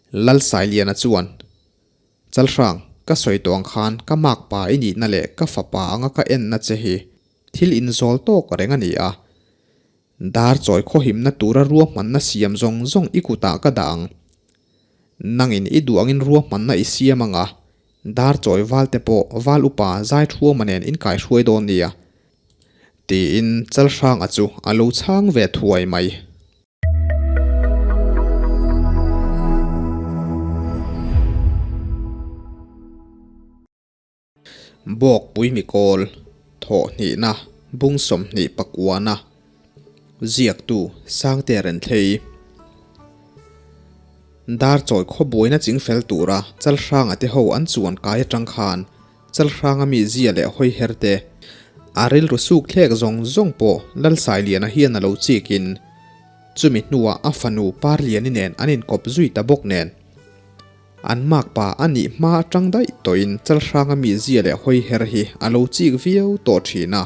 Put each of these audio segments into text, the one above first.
Lalsailiana chuan, Chalhrang, ka sawi tawh ang khan ka makpa i nihna leh ka fapa anga ka enna che hi thil inzawl tawk reng a ni a. Dar chawi khawhimna tura ruahmanna siam zawng zawng i kutah ka dah ang. Nangin i duh angin ruahmanna i siam anga dar chawi val te pawh val upa zai thuama nen in kaihruai dawn nia. Tiin Chalhranga chu a lo chhang ve thuai mai. Bawkpui mikawl, thawhhnihna, bung 29-na, ziaktu Sangte Renthlei. Dar chawi khawbuaina chingfel tura Chalhranga te ho an chuan kai atang khan Chalhranga mi zia leh hawiher te, a rilru suk thlek zawng zawng pawh Lalsailiana hian a lo chikin chumi hnuah a fanu Parliani nen an inkawp zui ta bawk nen. An makpa a nih hma atang daih tawhin Chalhranga mi zia leh hawiher hi a lo chik viau tawh thin a.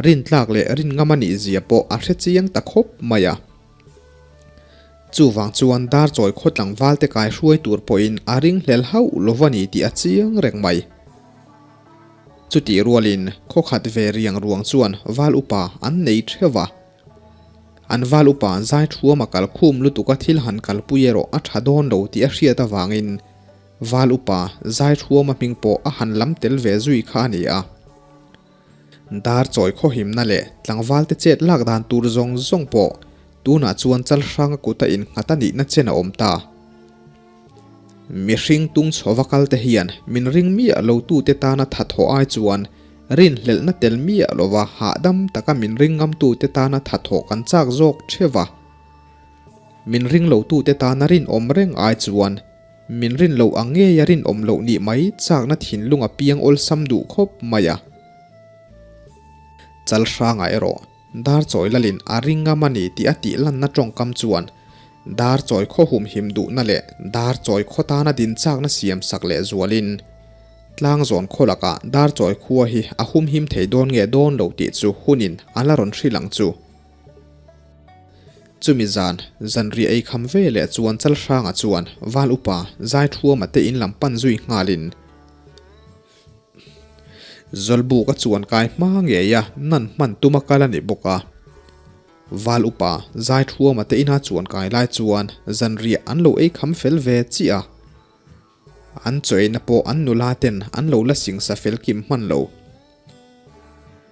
Rintlak leh rinngam a nih zia pawh a hre chiang ta khawp mai a. Chuvang chuan Darchawi khaw tlangval te kai hruai tur pawhin a ringhlel hauh lo va ni tih a chiang reng mai. Chutih rualin khaw khat ve riang ruang chuan val upa an nei theuh va. An val upa zai thuama kal khum lutuka thil han kalpui erawh a tha dawn lo tih a hriat avangin val upa zai thuama hming pawh a han lam tel ve zui kha a ni a. Dar chawi khawhimna leh tlangvalte chet lak dan tur zawng zawng pawh tunah chuan Chalhranga kuta innghat a nihna chen a awm ta. Mihring tung chhova kalte hian min ring miah lotute tana thathawh ai chuan rinhlelhna tel miah lova hahdam taka min ring ngamtute tana thathawh kan chak zawk theuh va. Min ring lotute tana rinawm reng ai chuan Min rin loh ang ngei a rinawm loh nih mai chakna thinlung a piang awlsam duh khawp mai a. Chalhranga erawh dar chawi lalin a ring ngam a ni tih a tih lanna tawngkam chuan dar chawi khaw humhim duhna leh dar chawi khaw tana din chakna siam sak leh zualin tlang zawn khaw lakah dar chawi khua hi a humhim thei dawn nge dawn lo tih chu hunin a la rawn hrilh ang chu. Chumi zan, zanriah ei kham ve leh chuan Chalhranga chuan Val upa Zaithuama te in lam pan zui nghalin Zawlbuk a chuan kai hma ngei a nan hman tum a kal a ni bawk a. Val upa Zaithuama te ina chuan kai lai chuan zanriah an lo ei kham fel ve chiah a. An chawiina pawh an nula ten an lo la singsa fel kim hman lo.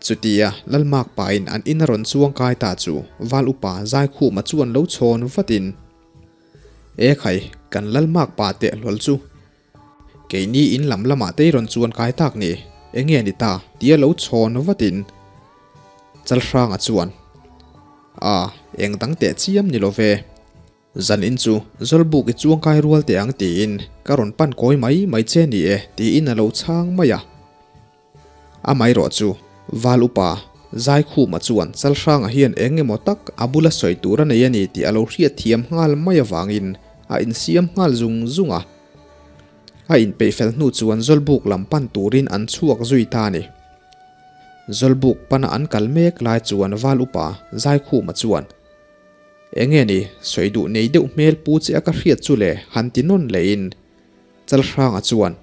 Chutia Lalmak pain an in a rawn chuang kai ta chu Val upa Zaikhuma chuan lo chhawn vatin, E khai, kan Lalmak pa teh hlawl chu keini in lam lamah te i rawn chuan kai tak ni, enge ni ta? tia lo chhawn vatin Chalhranga chuan, A, eng dang teh chiam ni lo ve. Zan in chu Zawlbuk i chuangkai rual teh ang tiin ka rawn pan kawi mai mai che ni e tiin a lo chhang mai a. Amaherawh chu Val upa Zaikhuma chuan Chalhranga hian eng emaw tak a bula sawi tur a nei a ni tih a lo hriat thiam nghal mai avangin a insiam nghal zung zung a. A inpeih fel hnu chuan Zawlbuk lam pan turin an chhuak zui ta a ni. Zawlbuk pana an kal mek lai chuan Val upa Zaikhuma chuan Enge ni, sawi duh nei deuh hmel pu che a ka hriat chu le, han ti nawn lehin Chalhranga chuan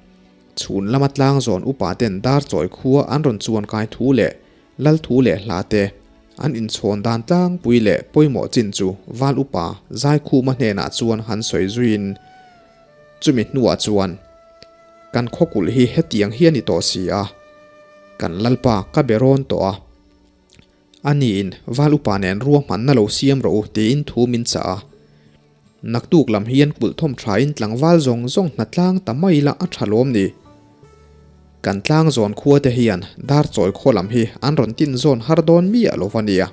chhun lama tlang zawn upa ten dar chawi khua an rawn chuan kai thu leh lal thu leh hla te an inchhawn dan tlangpui leh pawimawh chin chu val upa Zaikhuma hnenah chuan han sawi zuiin chumi hnuah chuan kan khawkulh hi hetiang hi a ni tawh si a, kan lalpa ka be rawn tawh a. A niin, Val upa nen ruahmanna lo siam rawh u tiin thu min chah a. Naktuk lam hian kulh thawm thain tlangval zawng zawng hna tlang ta mai la a tha lawm ni. Kan tlang zawn khua te hian dar chawi khaw lam hi an rawn tin zawn har dawn miah lo va nia.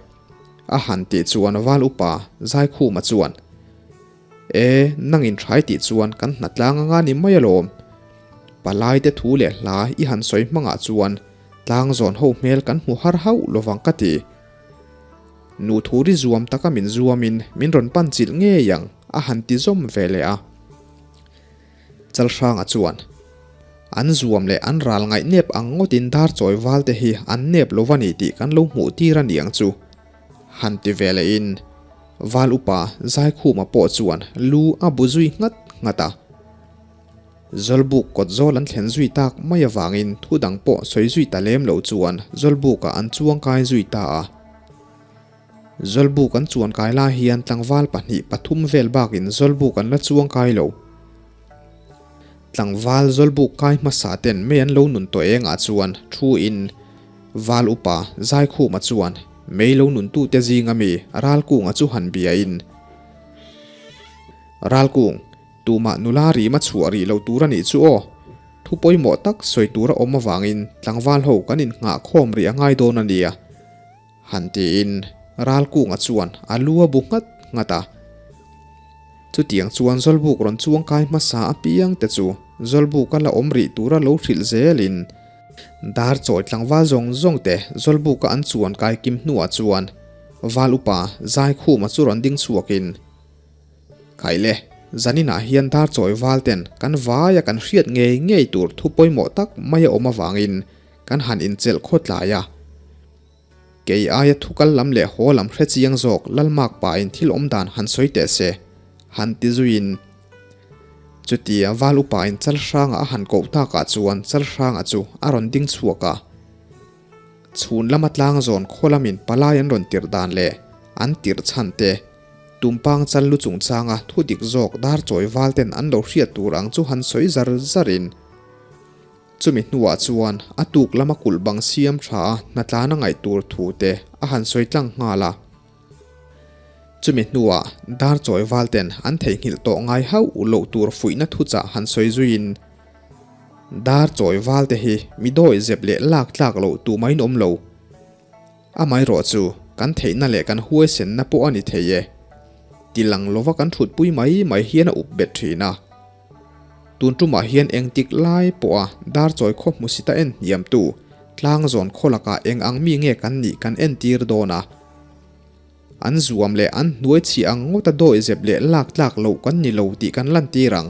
A han tih chuan Val upa Zaikhuma chuan, E, nangin thai tih chuan kan hna tlang anga ni mai alawm. Palai te thu leh hla i han sawi hmangah chuan tlang zawn ho hmel kan hmu har hauh lovang ka ti. Nu thuri zuam taka min zuamin min rawn pan chilh ngei ang a han ti zawm ve leh a. Chalhranga chuan an zuam leh an ral ngaih nep ang ngawtin dar chawi val te hi an nep lo va ni tih kan lo hmuh tir a niang chu. Han ti ve lehin. Val upa Zaikhuma pawh chuan lu a bu zui nghat nghat a. Zawlbuk kawt zawl an thlen zui tak mai avangin thu dang pawh sawi zui ta lem lo chuan Zawlbukah an chuangkai zui ta a. Zawlbuk an chuankai lai hian tlangval pahnih pathum vel bakin Zawlbuk an la chuangkai lo. Tlangval Zawlbuk kai hmasa ten mei an lo nun tawh engah chuan thu in Val upa Zaikhuma chuan mei lo nuntute zinga mi Ralkunga chu han bia in, Ralkung, tumah nula rima chhuah rih lo tur a nih chu aw. Thu pawimawh tak sawi tur a awm avangin tlangval ho kan innghah khawm rih a ngai dawn a nia. Han tiin Ralkunga chuan a lu a bu nghat nghat a. Chutiang chuan Zawlbuk rawn chuang kai hmasa apiang te chu Zawlbuka la awm rih tura lo hrilh zelin dar chawi tlangval zawng zawng te Zawlbuka an chuan kai kim hnuah chuan Val upa Zaikhuma chu rawn ding chhuakin Khaile, zaninah hian dar chawi val ten kan vaia kan hriat ngei ngei tur thu pawimawh tak mai a awm avangin Kan han inchelh khawtlai a. Kei aia thu kal lam leh haw lam hre chiang zawk Lalmak pain thil awm dan han sawi teh se, han ti zuiin. Chutia Val upain Chalhranga a han koh takah chuan Chalhranga chu a rawn ding chhuak a. Chhun lama tlang zawn khaw lamin palai an rawn tirh dan leh an tirh chhan te, Tumpang chal lu chungchanga thu dik zawk dar chawi val ten an lo hriat tur ang chu han sawi zar zarin, Chumi hnuah chuan a tuk lama kulh bang siam tha a hnatlan a ngaih tur thu te a han sawi tlang nghal a. Chumi hnuah dar chawi val ten an theihnghilh tawh ngai hauh loh tur fuihna thuchah han sawi zuiin, Dar chawi val te hi mi dawi zep leh lak tlak loh tumah in awm lo. Amaherawh chu kan theihna leh kan huaisenna pawh a ni thei e. Tilang lova kan thutpui mai mai hian a up bet thin a. Tun tumah hian engtik lai pawha dar chawi khaw hmusita en hniamtu tlang zawn khaw lakah eng ang mi nge kan nih kan entir dawn a. An zuam leh an hnuai chhi ang ngawta dawi zep leh lak tlak loh kan ni lo tih kan lantir ang.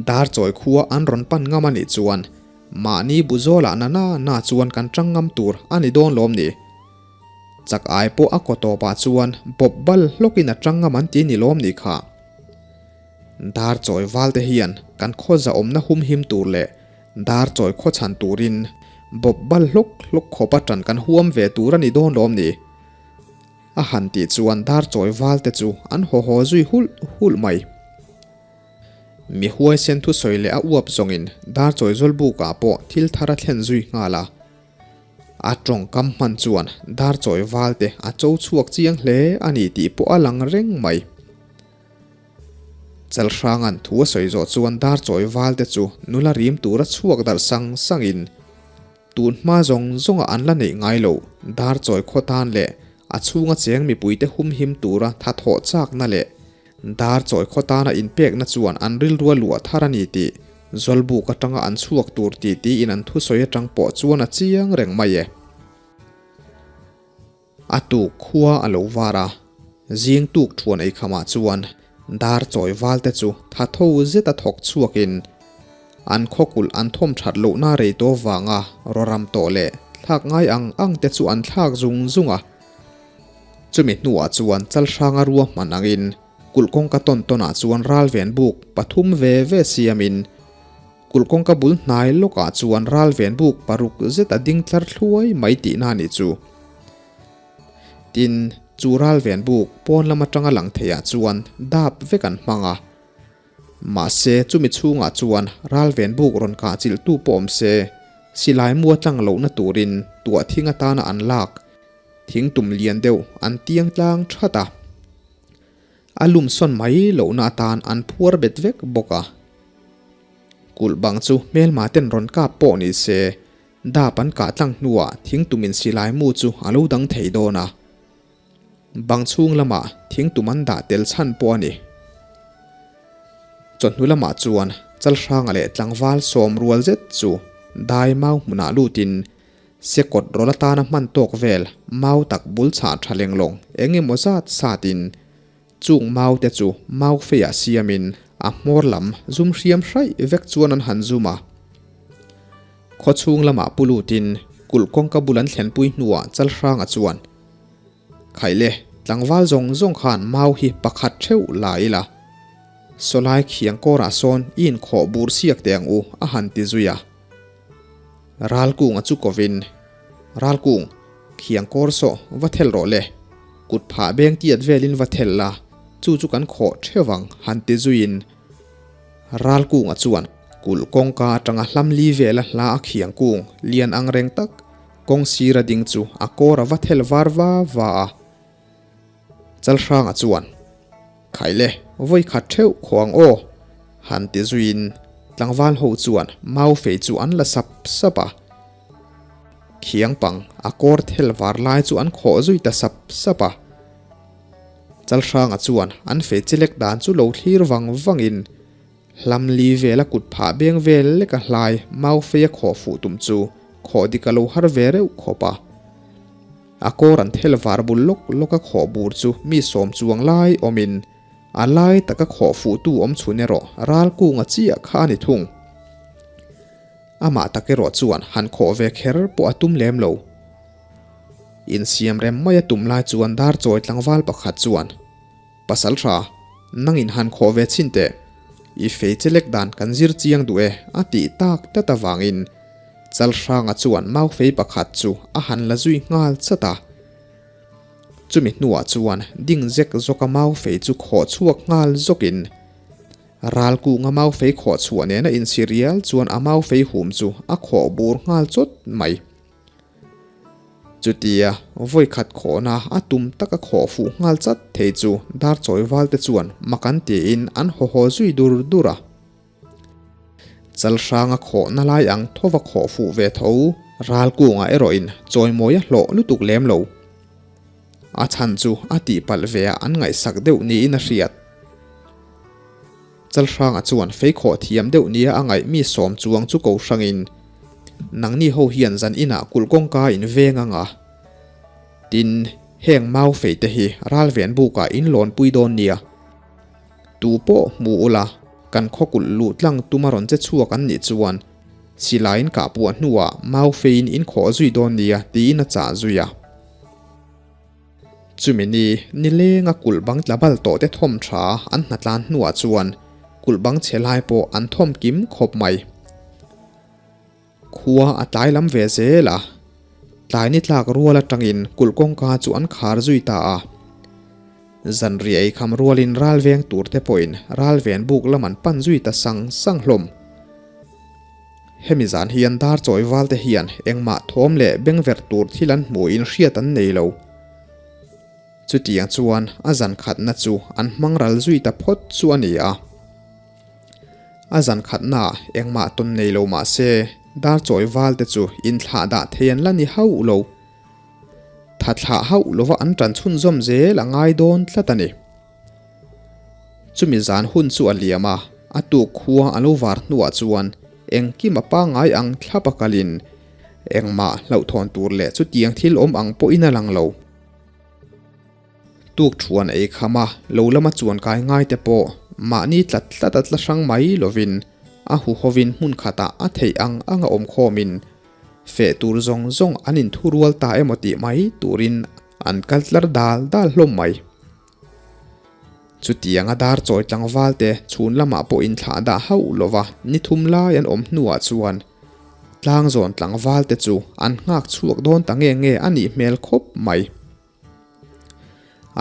Dar chawi khua an rawn pan ngam a nih chuan mahni bu zawlah na na na chuan kan tang ngam tur a ni dawn lawm ni. Chak ai pawh a kaw tawpah chuan bawp bal hlawkin a tang ngam an ti ni lawm ni kha. Dar chawi val te hian kan khaw zahawmna humhim tur leh dar chawi khaw chhan turin bawp bal hlawk hlawk khawp a tan kan huam ve tur a ni dawn lawm ni? A han tih chuan dar chawi val te chu an haw haw zui hulh hulh mai. Mi huaisen thusawi leh a uap zawngin dar chawi zawlbukah pawh thil thar a thlen zui nghal a. A tawngkam hman chuan dar chawi val te a cho chhuak chiang hle a ni tih pawh a lang reng mai. Chalhranga'n thu a sawi zawh chuan dar chawi val te chu nula rim tura chhuak darh sang sangin tun hma zawng zawnga an la neih ngai loh dar chawi khaw tan leh a chhunga cheng mipuite humhim tura tha thawh chakna leh dar chawi khaw tana inpekna chuan an rilrua luah thar a ni tih Zawlbuk atanga an chhuak tur tih tiin an thusawi atang pawh chuan a chiang reng mai e. A tuk khua a lo var a, zing tuk thuan ei khamah chuan dar chawi val te chu tha tho zeta thawk chhuakin an khawkulh an thawm that lohna rei tawh vanga rawram tawh leh thlak ngai ang ang te chu an thlak zung zung a. Chumi hnuah chuan Chalhranga ruahman angin kulh kawngka tawn tawnah chuan ralven buk pathum ve ve siamin Kulh kawngka bul hnai lawkah chuan ral ven buk paruk zet a ding tlar thluai mai tihna a nih chu. Tin, chu ral ven buk pawn lam atanga lang theiah chuan dap vek an hmang a. Mahse, chumi chhungah chuan ral ven buk rawn kah chilhtu pawh awm se, silai mua tlang lohna turin tuah thing atana an lak thing tum lian deuh an tiang tlang that a. A lum sawn mai lohna atan an phuar bet vek bawk a. Kulh bang chu hmelma ten rawn kap pawh ni se, dap an kah tlang hnuah thingtum in silai mu chu a lo dang thei dawn a. Bang chhung lamah thingtum an dah tel chhan pawh a ni. Chawhnu lamah chuan Chalhranga leh tlangval sawm rual zet chu dai mau hmunah lutin Sekawt rawlh atana hman tawk vel mau tak bul chhah tha lenglawng eng emaw zat satin chung mau te chu mau feiah siamin a hmawr lam zum hriam hraih vek chuan an han zum a. Khaw chhung lamah pu lutin kulh kawngka bul an thlenpui hnuah Chalhranga chuan, Khaile, Tlangval zawng zawng khan mau hi pakhat theuh la ila. Sawlai khiang kawrah sawn i inkhawh bur siak teh ang u, a han ti zui a. Ralkunga chu kovin, Ralkung, khiang kawr saw va thel rawh le, kut phah beng tiat velin va thel la, chu chu kan khawh theuh ang, han ti zuiin Ralkunga chuan kulh kawngka atanga hlam li vela hla a khiang kung lian ang reng tak kawng sira ding chu a kawr a va thel var va va a. Chalhranga chuan, Khaile, vawi khat theuh khuang aw, han ti zuiin tlangval ho chuan mau fei chu an la sap sap a. Khiang pang a kawr thel var lai chu an khawh zui ta sap sap a. Chalhranga chuan an fei chelek dan chu lo thlir vang vangin Hlam li vela kut phah beng vel lek a hlai mau fei a khawh fuh tum chu khawh dik a lo har ve reuh khawp a. A kawr an thel var bul lawk lawk a khawh bur chu mi sawm chuang lai awmin a lai taka khawh fuh tu awm chhun erawh ral kunga chiah kha a ni thung. Amah tak erawh chuan han khawh ve kher pawh a tum lem lo. Insiam rem mai a tum lai chuan dar chawi tlangval pakhat chuan Pasal tha, nangin han khawh ve chhin teh. I fei che lek dan kan zir chiang duh e, a tih tak tlat avangin Chalhranga chuan mau fei pakhat chu a han la zui nghal chat a. Chumi hnuah chuan ding zek zawka mau fei chu khawh chhuak nghal zawkin Ralkunga mau fei khawh chhuah nena insi rial chuan a mau fei hum chu a khawh bur nghal chawt mai. Chutia vawi khat khawhna a tum taka khawh fuh nghal chat thei chu Darchawi valte chuan mak an tiin an haw haw zui dur dur a. Chalhranga khawhna lai ang thova khawh fuh ve tho Ralkunga erawhin chawimawi a hlawh lutuk lem lo. A chhan chu a tihpalh ve a an ngaihsak deuh niin a hriat. Chalhranga chuan feikhawh thiam deuh nia a ngaih mi sawm chuang chu ko hrangin, Nangni ho hian zan inah kulh kawngka in veng ang a. Tin, heng mau fei te hi ralven bukah in lawnpui dawn nia. Tu pawh hmu ula, kan khaw kulh luh tlang tuma rawn che chhuak an nih chuan silaiin kah puah hnuah mau feiin in khawh zui dawn nia tiin a chah zui a. Chumi ni, nilenga kulh bang tla bal tawh te thawm tha an hnatlan hnuah chuan kulh bang chhe lai pawh an thawm kim khawp mai. Khua a tlai lam ve zel a, tlai ni tlak rual atangin kulh kawngka chu an khar zui ta a. Zanriah ei kham rualin ral veng tur te pawhin ral ven buk lam an pan zui ta sang sang hlawm. Hemi zan hian dar chawi val te hian engmah thawm leh bengverh tur thil an hmuhin hriat an nei lo. Chutiang chuan a zan khatna chu an hmang ral zui ta phawt chu a ni a. A zan khatnaah engmah tawn nei lo mah se dar chawi val te chu inthlah dah thei an la ni hauh lo. Tha thlah hauh lova an tan chhunzawm zel a ngai dawn tlat a ni. Chumi zan hun chu a liam a, a tuk khua a lo var hnuah chuan engkim a pangngai ang thlap a kalin engmah hlauhthawn tur leh chutiang thil awm ang pawhin a lang lo. Tuk thuan ei kham a, lo lama chuan kai ngai te pawh mahni tlat tlat a tla hrang mai lovin a huhovin hmun khatah a theih ang anga awm khawmin Feh tur zawng zawng an inthurual ta emaw tih mai turin an kal tlar dal dal hlawm mai. Chutianga dar chawi tlangval te chhun lamah pawh inthlah dah hauh lova ni thum lai an awm hnuah chuan tlangzawn tlangval te chu an nghak chhuak dawn ta nge nge a nih hmel khawp mai.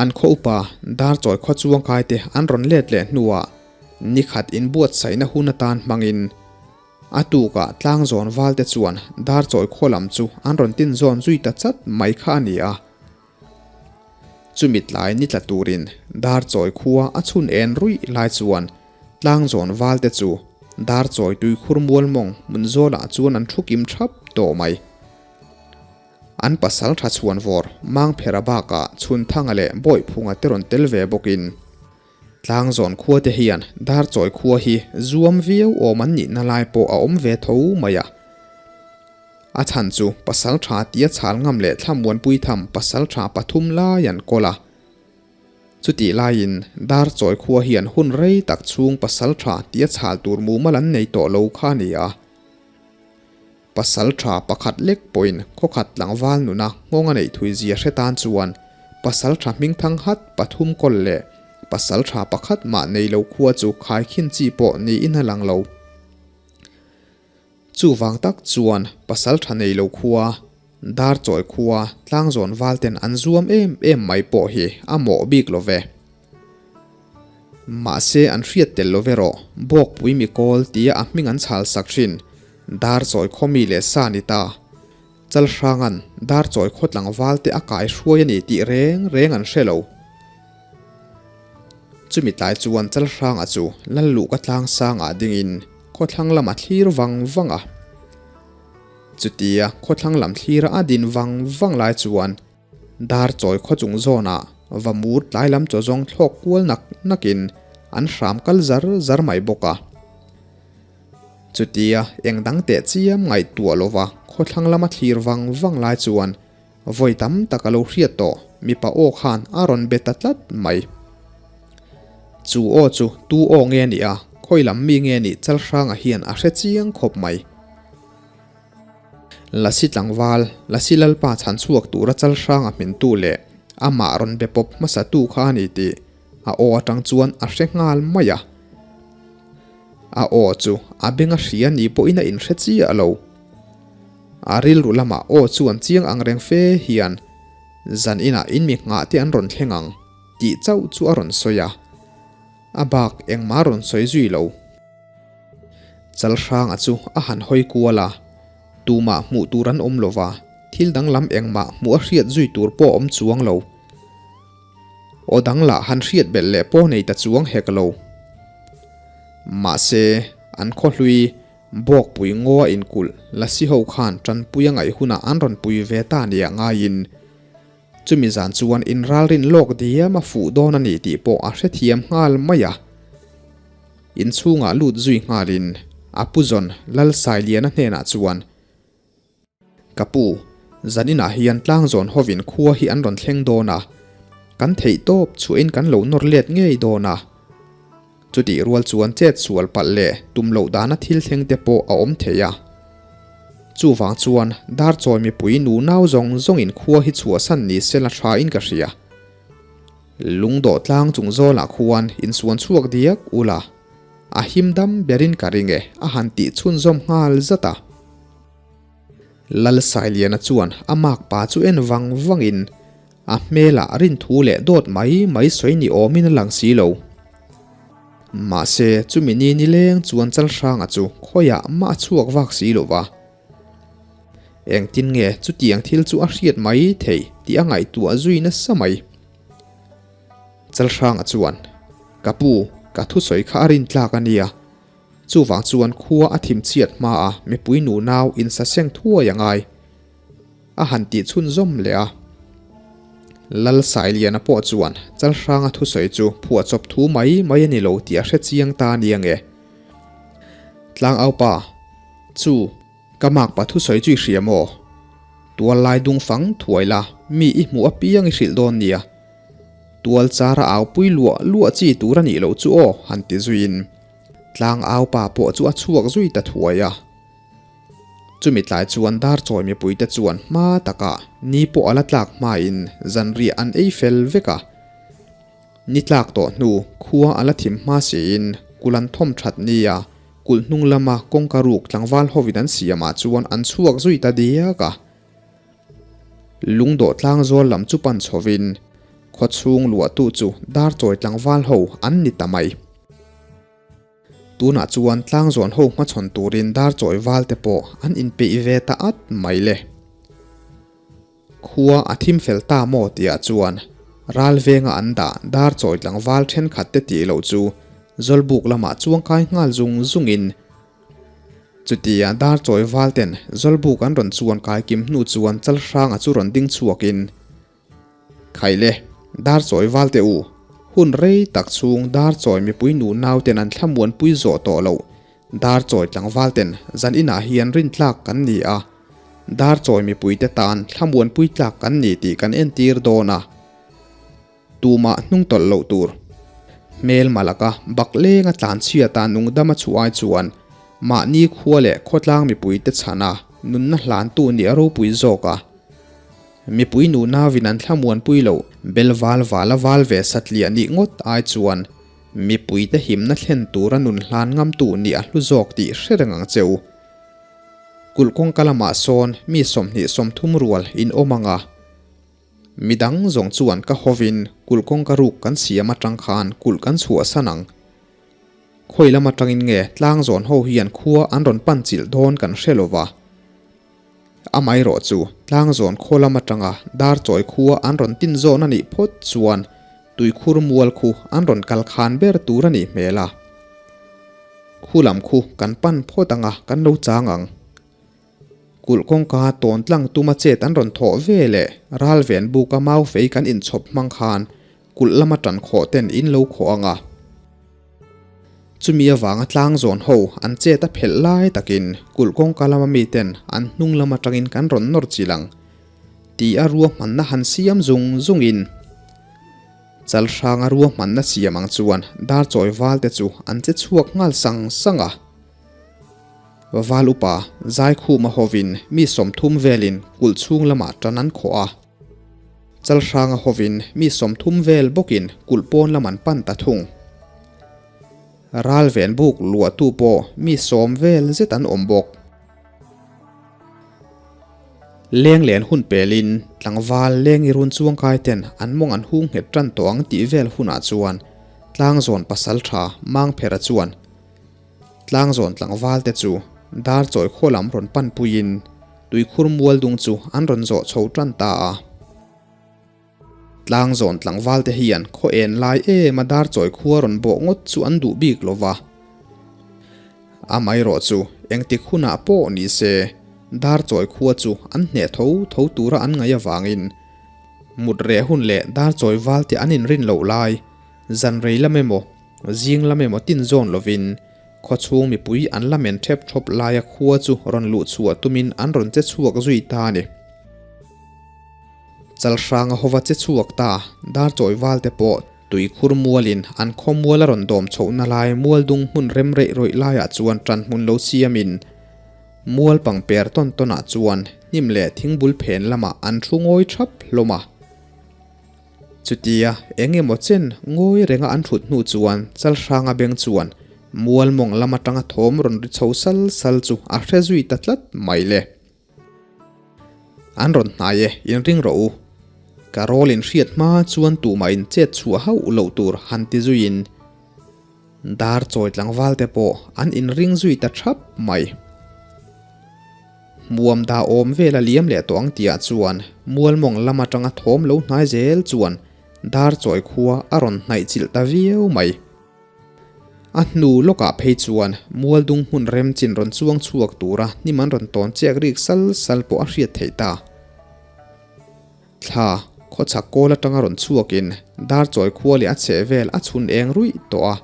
An khaw upa dar chawi khaw chuangkai te an rawn let leh hnuah nikhat inbuatsaihna hun atan hmangin A tukah tlangzawn valte chuan dar chawi khaw lam chu an rawn tin zawn zui ta chat mai kha a ni a. Chumi tlai ni tla turin dar chawi khua a chhun en ruih lai chuan tlangzawn valte chu dar chawi tuikhur mual mawng hmun zawlah chuan an thu kim thap tawh mai. An pasal tha chhuan vawr Mangphera bakah Chhunthanga leh Bawihphunga te rawn tel ve bawkin Tlangzawn khua te hian Darchawi khua hi zuam viau awm an nihna lai pawh a awm ve tho mai a. A chhan chu pasal tha tia chhal ngam leh thlamuanpui tham pasal tha pathum lai an kawl a. Chutih laiin Darchawi khua hian hun rei tak chhung pasal tha tia chhal tur mumal an nei tawh lo kha a ni a. Pasal tha pakhat lek pawhin khawkhat tlangval nuna nghawng a neih thui zia hre tan chuan Pasalṭha hmingthang hat pathum kawl leh pasalṭha pakhat mah nei lo khua chu khaikhin chi pawh niin a lang lo. Chuvang tak chuan pasalṭha nei lo khua, Darchawi khua, tlangzawn valten an zuam em em mai pawh hi a mawh bik lo ve. Mahse an hriat tel lo ve rawh, Bawkpui mikawl tia a hming an chhal sak thin, Darchawi khaw mi leh sa ni ta. Chalhranga'n Darchawi khaw tlangval te a kai hruai a ni tih reng reng an hre lo. Chumi tlai chuan Chalhranga chu Lalluhka tlangsangah dingin khawthlang lam a thlir vang vang a. Chutia khawthlang lam thlira a din vang vang lai chuan Darchawi khaw chung zawnah va mur tlai lam chaw zawng thlawk kual nak nakin an hram kal zar zar mai bawk a. Chutia eng dang teh chiam ngaihtuah lova khawthlang lama thlir vang vang lai chuan vawi tam tak a lo hriat tawh mipa aw khan a rawn be ta tlat mai. Chu aw chu tu aw nge nih a, khawi lam mi nge nih Chalhranga hian a hre chiang khawp mai. Lasi tlangval, Lasi Lalpa chhan chhuak tura Chalhranga hmintu leh amah rawn be pawp hmasa tu kha a ni tih a aw atang chuan a hre nghal mai a. A aw chu a beng a hria ni pawhin a inhre chiah lo. A rilru lamah aw chuan chiang ang reng fe hian zan inah in mi nghah te an rawn thleng ang tih chauh chu a rawn sawi a. A bak engmah a rawn sawi zui lo. Chalhranga chu a han hawi kual a, tumah hmuh tur an awm lo va, thil danglam engmah hmuh a hriat zui tur pawh a awm chuang lo. Aw dang lah han hriat belh leh pawh nei ta chuang hek lo. Mahse, an khawhlui Bawkpui ngaw a inkulh Lasi ho khan tanpui a ngaih hunah an rawn pui ve ta nia ngaiin chumi zan chuan inralrin lawk diam a fuh dawn a ni tih pawh a hrethiam nghal mai a. Inchhungah lut zui nghalin a pu zawn Lalsailiana hnenah chuan, Ka pu, zaninah hian tlangzawn hovin khua hi an rawn thleng dawn a, kan theih tawp chhuahin kan lo nawr let ngei dawn a. Chutih rual chuan chet sual palh leh tum loh dana thil thleng te pawh a awm thei a. Chuvang chuan Darchawi mipui nu nau zawng zawngin khua hi chhuahsan ni se la tha in ka hria. Lungdawh tlang chung zawlah khuan insuan chhuak diak ula, a him dam berin ka ring e a han tih chhunzawm nghal zat a. Lal Sailiana chuan a makpa chu en vang vangin a hmelah rinthu leh dawt mai mai sawi ni awmin a lang si lo. Mahse, chumi ni nileng chuan Chalhranga chu khawiah mah a chhuak vak si lo va. Engtin nge chutiang thil chu a hriat mai thei tih a ngaihtuah zui nasa mai. Chalhranga chuan, Ka pu, ka thusawi kha a rintlak a nia. Chuvang chuan khua a thim chhiat hma a mipui nu nau insaseng thuai a ngai a han tih chhunzawm leh a. Lal Sailiana pawh chuan Chalhranga thusawi chu phuahchawp thu mai mai a ni lo tih a hre chiang ta nia nge. Tlangaupa, Chu, ka makpa thusawi chu i hria maw? Tual lai dung fang thuai la, mi i hmuh apiang i hrilh dawn nia. Tual chara au pui luah luah chi tur a nih loh chu aw, han ti zuiin tlang au pa pawh chu a chhuak zui ta thuai a. Chumi tlai chuan Darchawi mipuite chuan hma takah ni pawh a la tlak hmain zanriah an ei fel vek a. Ni tlak tawh hnu khua a la thim hma siin kulh an thawm that nia kulh hnung lama kawngka ruk tlangval hovin an siamah chuan an chhuak zui ta diak a. Lungdawh tlangzawl lam chu pan chhovin khawchhung luahtu chu Darchawi tlangval ho an ni ta mai. Tunah chuan tlangzawn ho hmachhawn turin Darchawi val te pawh an inpeih ve ta at mai le. Khua a thim fel ta maw tihah chuan ral venga an dah Darchawi tlangval thenkhat te tih loh chu Zawlbuk lamah chuangkai nghal zung zungin Chutia Darchawi valten Zawlbuk an rawn chuan kai kim hnu chuan Chalhranga chu rawn ding chhuakin, Khaile, Darchawi valte u, hun rei tak chhung Darchawi mipui nu nauten an thlamuanpui zawh tawh loh Darchawi tlangvalten zan inah hian rintlak kan ni a, Darchawi mipuite tan thlamuanpui tlak kan ni tih kan entir dawn a. Tumah hnung tawlh loh tur. Hmel malaka bak lenga tlan chhiata nungdama chu ai chuan mahni khua leh khawtlang mipuite chhana nunna hlantu nih a ropui zawk a. Mipui nu nauin an thlamuanpui loh bel val vala val ve satliah nih ngawt ai chuan mipuite himna thlen tura nun hlan ngamtu nih a hlu zawk tih hre reng ang che u. Kulh kawngka lamah sawn mi 20 30 rual in awm ang a. Midang zawng chuan ka hovin kulh kawngka ruk kan siam atang khan kulh kan chhuahsan ang. Khawi lam atangin nge tlang zawn ho hian khua an rawn pan chilh dawn kan hre lo va. Amaherawh chu tlang zawn khaw lam atanga dar chawi khua an rawn tin zawn a nih phawt chuan tuikhur mual khu an rawn kal khan ber tur a nih hmel a. Khu lam khu kan pan phawt anga kan lo chang ang. Kulh kawngka tawn tlang tuma chet an rawn thawh ve leh ral ven buka mau fei kan inchhawp hmang khan kulh lama tan khawh ten in lo khawh ang a. Chumi avanga tlang zawn ho an chet a phelh lai takin kulh kawngka lama miten an hnung lam atangin kan rawn nawr chilh ang ti a ruahmanna han siam zung zungin Chalhranga ruahmanna siam ang chuan dar chawi val te chu an che chhuak nghal sang sang a. Val upa Zaikhuma hovin mi 30 velin kulh chhung lamah tan an khawh a. Chalhranga hovin mi 30 vel bawkin kulh pawn lam an pan ta thung. Ral ven buk luahtu pawh mi 10 vel zet an awm bawk. Leng len hun pelin tlangval lengi run chuangkai ten an mawng an hung nghet tan tawh ang tih vel hunah chuan tlangzawn pasal tha Mangphera chuan Tlangzawn tlangval te chu dar chawi khaw lam rawn pan puiin tuikhur mual dung chu an rawn zawh chho tan ta a. Tlangzawn tlangval te hian khaw en lai em a dar chawi khua rawn bawh ngawt chu an duh bik lo va. Amaherawh chu engtik hunah pawh ni se dar chawi khua chu an hneh tho tho tura an ngaih avangin mut reh hun leh dar chawi val te an inrin loh lai zan rei lam emaw Zing lam emaw tin zawn lovin khawchhung mipui an la men thep thawp laia khua chu rawn luh chhuah tumin an rawn che chhuak zui ta a ni. Chalhranga hova che chhuak ta dar chawi val te pawh tuikhur mualin an khawmual a rawn dawm chhohna lai mual dung hmun rem reih rawih laiah chuan tan hmun lo siamin mual pangper tawn tawnah chuan hnim leh thingbul phen lamah an thu ngawi thap hlawm a. Chutia eng emaw chen ngawi renga an thut hnu chuan Chalhranga beng chuan mual mawng lam atanga thawm rawn ri chho sal sal chu a hre zui ta tlat mai le. An rawn hnai e, inring rawh u. Ka rawl in hriat hma chuan tumah in chet chhuah hauh loh tur han ti zuiin Dar chawi tlangval te pawh an inring zui ta thap mai. Hmuam dah awm vel a liam leh tawh ang tihah chuan mualmawng lam atanga thawm lo hnai zel chuan dar chawi khua a rawn hnaih chilh ta viau mai. A hnu lawkah phei chuan mualdung hmun rem chin rawn chuang chhuak tura hnim an rawn tawn chiak rik sal sal pawh a hriat theih ta. Thla, khawchhak kawl atanga rawn chhuakin dar chawi khua leh a chheh vel a chhun eng ruih tawh a.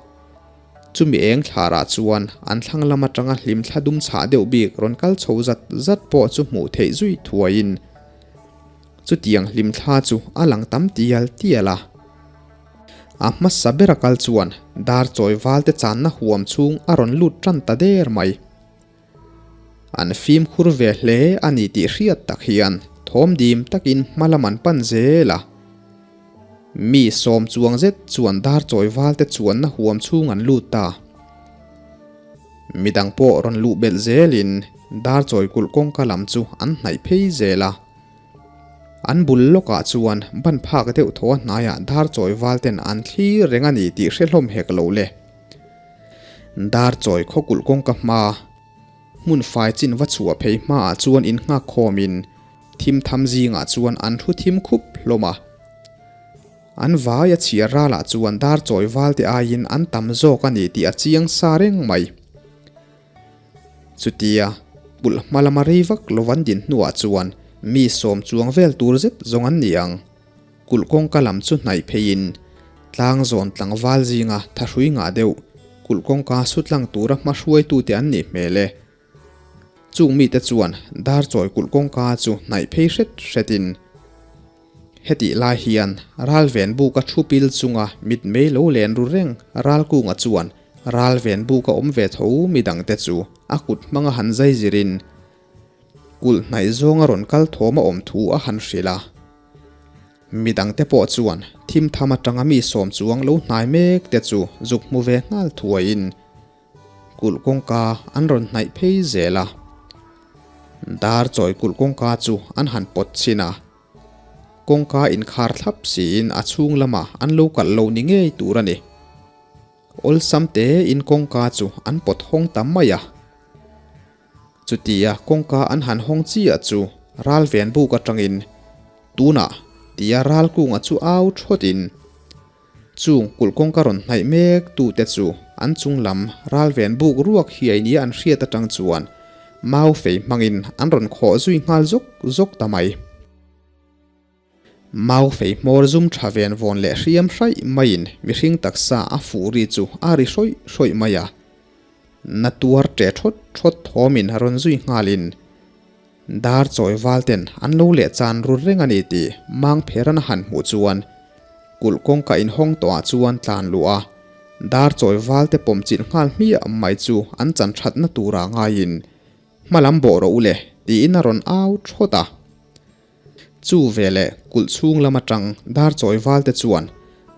Chumi eng thlarah chuan an thlang lam atanga hlim thla dum chhah deuh bik rawn kal chho zat zat pawh chu hmuh theih zui thuaiin chutiang hlim thla chu a lang tam tial tial a. A hmasa bera kal chuan dar chawi valte channa huam chhung a rawn lut tan ta der mai. An fimkhur ve hle a ni tih hriat tak hian thawm dim takin hma lam an pan zel a. Mi 10 chuang zet chuan dar chawi valte chuanna huam chhung an lut ta. Midang pawh rawn luh belh zelin dar chawi kulh kawngka lam chu an hnaih phei zel a. An bul lawkah chuan ban phak deuh thaw a hnaiah dar chawi valten an thlir reng a ni tih hre hlawm hek lo le. Dar chawi khaw kulh kawngka hma hmun fai chin va chhuah phei hmaah chuan in nghak khawmin thim tham zingah chuan an thu thim khup hlawm a. An vai a chhiar ralah chuan dar chawi valte aiin an tam zawk a ni tih a chiang sa reng mai. Chutia kulh hma lama rei vak lo an din hnuah chuan mi 10 chuang vel tur zet zawng an ni ang. Kulh kawngka lam chu hnaih pheiin tlang zawn tlangval zinga thahrui ngah deuh kulh kawngka su tlang tura hma hruaitute an nih hmel e. Chung mite chuan dar chawi kulh kawngka chu hnaih phei hret hretin hetih lai hian ral ven buka thu pil chunga mitmei lo len ru reng ral kunga chuan ral ven buka awm ve tho midangte chu a kut hmanga han zai zirin kulh hnaih zawnga rawn kal thawm a awm thu a han hrilh a. Midangte pawh chuan thim tham atanga mi sawm chuang lo hnai mek te chu zuk hmu ve nghal thuaiin kulh kawngka an rawn hnaih phei zel a. Dar chawi kulh kawngka chu an han pawt chhin a. Kawngka inkhar thlap siin a chhung lamah an lo kalh lo ni ngei tur a ni. Awlsam tein kawngka chu an pawt hawng ta mai a. Chutia kawngka an han hawng chiah chu ral ven buk atangin tunah tia ral kunga chu au thawtin chung kulh kawngka rawn hnaih mek tute chu an chung lam ral ven buk ruak hiai nia an hriat atang chuan mau fei hmangin an rawn khawh zui nghal zawk zawk ta mai. Mau fei hmawr zum tha ven vawn leh hriam hraih maiin mihring taksa a fuh ri chu a ri hrawih hrawih mai a. Na tuar ṭe ṭhawt ṭhawt thawmin rawn zui nghalin dar chawi val ten an lo leh chan ru reng a ni tih mang pheran a han hmuh chuan kulh kawngka inhawng tawhah chuan tlan luh a, dar chawi val te pawm chilh nghal hmiah mai chu an chan ṭhatna tura ngaiin hmalam bawh rawh u le tiin a rawn au ṭhawt a. Chu veleh kulh chhung lam atang dar chawi val te chuan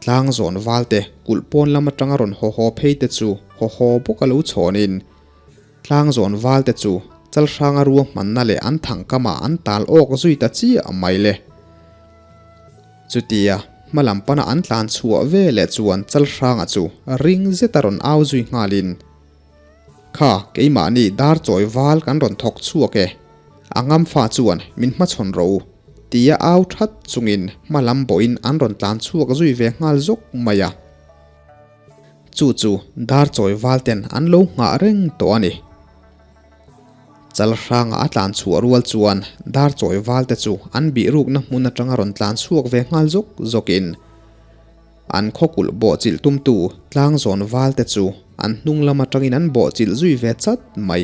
tlang zawn val te kulh pawn lam atanga rawn haw haw phei te chu haw haw bawk a lo chhawnin tlang zawn val te chu chalhranga ruahmanna leh an thang kamah an tal awk zui ta chiah mai le. Chutia hma lam pana an tlan chhuah veleh chuan chalhranga chu ring zeta rawn au zui nghalin Kha, keimahni dar chawi val kan rawn thawk chhuak e. A ngam fa chuan min hmachhawn ro tia au that chungin hma lam bawhin an rawn tlan chhuak zui ve nghal zawk mai a. Chu chu dar chawi val ten an lo nghah reng tawh a ni. Chal hranga a tlan chhuah rual chuan dar chawi val te chu an bih rukna hmun atanga rawn tlan chhuak ve nghal zawk zawkin An khawkulh bawhchilh tumtu tlangzawn valte chu an hnung lam atangin an bawhchilh zui ve chat mai.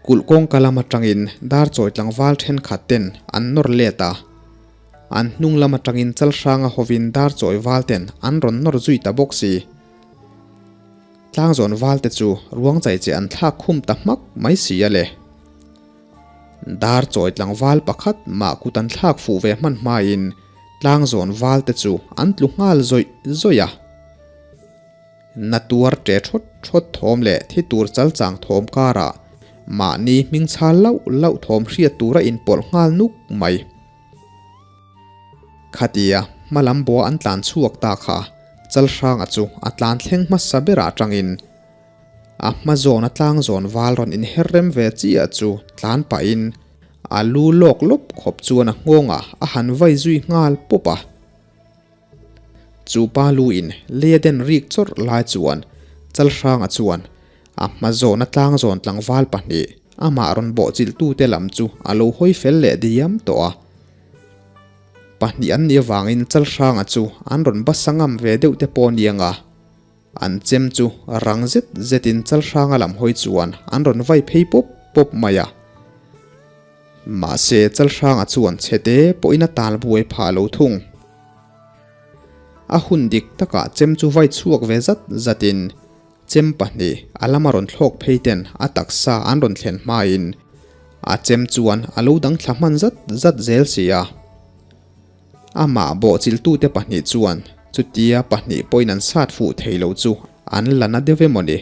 Kulh kawngka lam atangin dar chawi tlangval thenkhat ten an nawr let a, an hnung lam atangin chalhranga hovin dar chawi valten an rawn nawr zui ta bawk si. Tlangzawn valte chu ruang chaicheh an thlak khum ta hmak mai si a le. Dar chawi tlangval pakhat mah kut an thlak fuh ve hman hmain tlangzawn val te chu an tlu nghal zawih zawih a. Na tuar ṭe ṭhawt ṭhawt thawm leh thi tur chal chang thawm karah mahni hming chhal lauh lauh thawm hriat tura inpawlh nghal nuk mai. Khatia hma lam bua an tlan chhuak ta kha Chalhranga chu a tlan thleng hmasa berah atangin A hma zawna tlang zawn val rawn inher rem ve chiah chu tlan pahin a lu lawk lawp khawp chuan a nghawngah a han vai zui nghal pawp a. Chu pa lu in lei a den rik chawrh lai chuan Chalhranga chuan a hma zawna tlang zawn tlangval pahnih amah rawn bawhchilhtute lam chu a lo hawi fel leh diam tawh a. Pahnih an nih avangin Chalhranga chu an rawn basa ngam ve deuh te pawh aniang a. An chem chu rang zet zetin Chalhranga lam hawi chuan an rawn vai phei pawp pawp mai a. Mahse Chalhranga chuan chhete pawhin a tal buai phah lo thung. A hun dik takah chem chu vai chhuak ve zat zatin chem pahnih a lama rawn thlawk phei ten a taksa an rawn thlen hmain a chem chuan a lo dang thla hman zat zat zel si a. Amah bawhchilhtute pahnih chuan chutia pahnih pawhin an sat fuh thei lo chu an la na deuh em aw ni?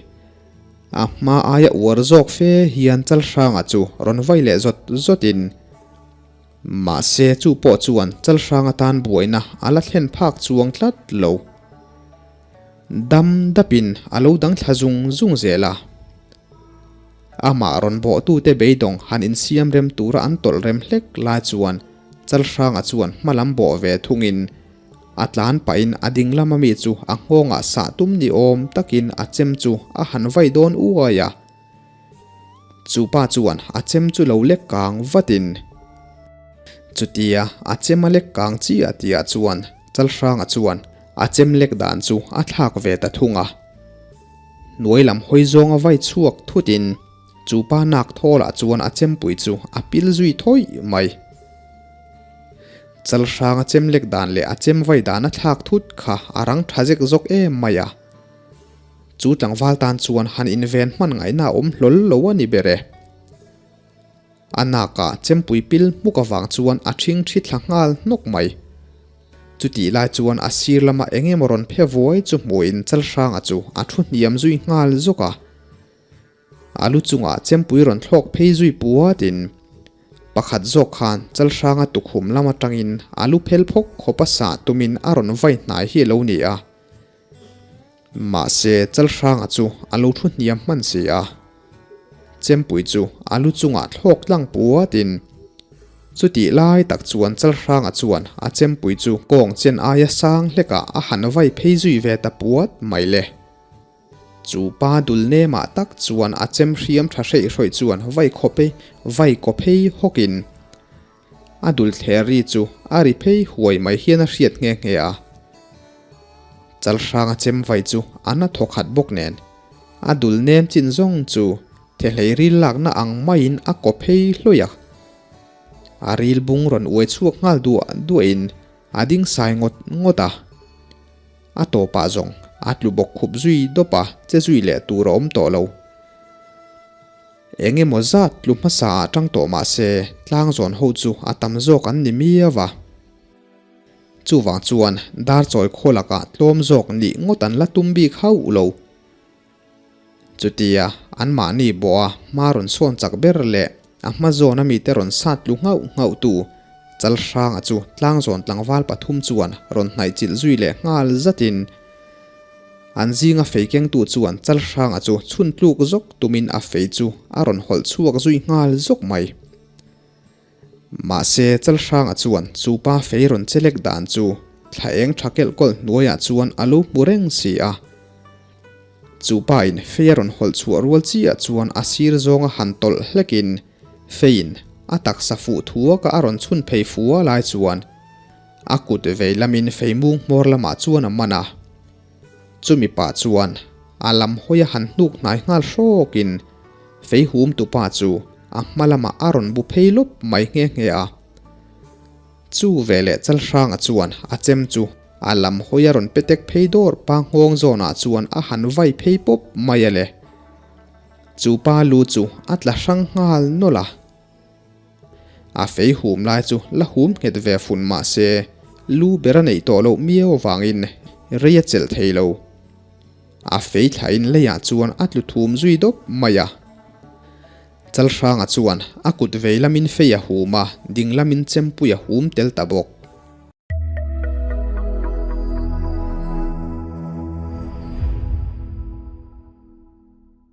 A hma aia uar zawk fe hian Chalhranga chu rawn vai leh zawt zawtin mahse chu pawh chuan Chalhranga tan buaina a la thlen phak chuang tlat lo. Dam dapin a lo dang thla zung zung zel a. Amah rawn bawhtute beidawng han insiam rem tura an tawlh rem hlek lai chuan Chalhranga chuan hma lam bawh ve thungin a tlan pahin a ding lama mi chu a nghawngah sah tum ni awm takin a chem chu a han vai dawn uai a. Chu pa chuan a chem chu lo lek kang vatin chutia a chem a lek kang chiah tihah chuan Chalhranga chuan a chem lek dan chu a thlak ve ta thung a. Hnuai lam hawi zawnga vai chhuak thutin chu pa nak thawlah chuan a chempui chu a pil zui thawih mai. Chalhrang a chem lek dan leh a chem vai dan a thlak thut kha a rang tha zek zawk em mai a. Chu tlangval tan chuan han inven hman ngaihna a awm hlawl lo a ni ber e. A nakah chempui pil hmuk avang chuan a ṭhing ṭhi thla nghal hnawk mai. Chutih lai chuan a sir lama eng emaw rawn phe vuai chu hmuhin Chalhranga chu a thu hniam zui nghal zawk a. A lu chungah chempui rawn thlawk phei zui puatin pakhat zawk khan Chalhranga tukhum lam atangin a lu phel phawk khawpa sah tumin a rawn vai hnai hi a lo ni a. Mahse, Chalhranga chu a lo thu hniam hman si a. Chempui chu a lu chungah thlawk tlang puatin chutih lai tak chuan Chalhranga chuan a chempui chu kawng chen aia sang hlekah a han vai phei zui ve ta puat mai le. Chu pa dul nemah tak chuan a chem hriam tha hreih hrawih chuan vai khawp ei vai kaw phei hawkin a dul thler ri chu a ri phei huai mai hian a hriat nghe nghe a. Chalhranga chem vai chu a na thaw khat bawk nen a dul nem chin zawng chu thehlei ril lakna ang maiin a kaw phei hlawih a. A ril bung rawn uai chhuak nghal duah duahin a ding sai ngawt ngawt a. A tawpah zawng a tlu bawk khup zui dawp a, che zui leh tur a awm tawh lo. Eng emaw zat tlu hmasa ah tang tawh mah se tlang zawn ho chu a tam zawk an ni miau a. Chuvang chuan dar chawi khaw lakah tlawm zawk nih ngawt an la tum bik hauh lo. Chutia anmahni bawha hma rawn sawn chak ber leh a hma zawn a mite rawn sat tlu nghauh nghauh tu Chalhranga chu tlangzawn tlangval pathum chuan rawn hnaih chilh zui leh nghal zatin an zinga fei kengtu chuan Chalhranga chu chhun tluk zawk tumin a fei chu a rawn hawlh chhuak zui nghal zawk mai. Mahse Chalhranga chuan chu pa fei rawn che lek dan chu thla eng tha kelh kawlh hnuaiah chuan a lo hmu reng si a. Chu pa in fei a rawn hawlh chhuah rual chiah chuan a sir zawnga han tawlh hlekin feiin a taksa fuh thuaka a rawn chhun phei fua lai chuan a kut vei lamin fei mung hmawr lamah chuan a man a. Chumi pah chuan a lam hawi a han hnuk hnai nghal hrawkin fei hum tupa chu a hma lamah a rawn bu phei lawp mai nghe nghe a. Chu veleh Chalhranga chuan a chem chu a lam hawi a rawn petek phei dawr pa nghawng zawnah chuan a han vai phei pawp mai a le. Chu pa lu chu a tla hrang nghal nawlh a. A fei hum lai chu la hum nghet ve fun mah se lu ber a neih tawh loh miau avangin rei a chelh thei lo. A fei thlain leiah chuan a tlu thum zui dawp mai a. Chalhranga chuan a kut vei lamin fei a hum a, ding lamin chempui a hum tel ta bawk.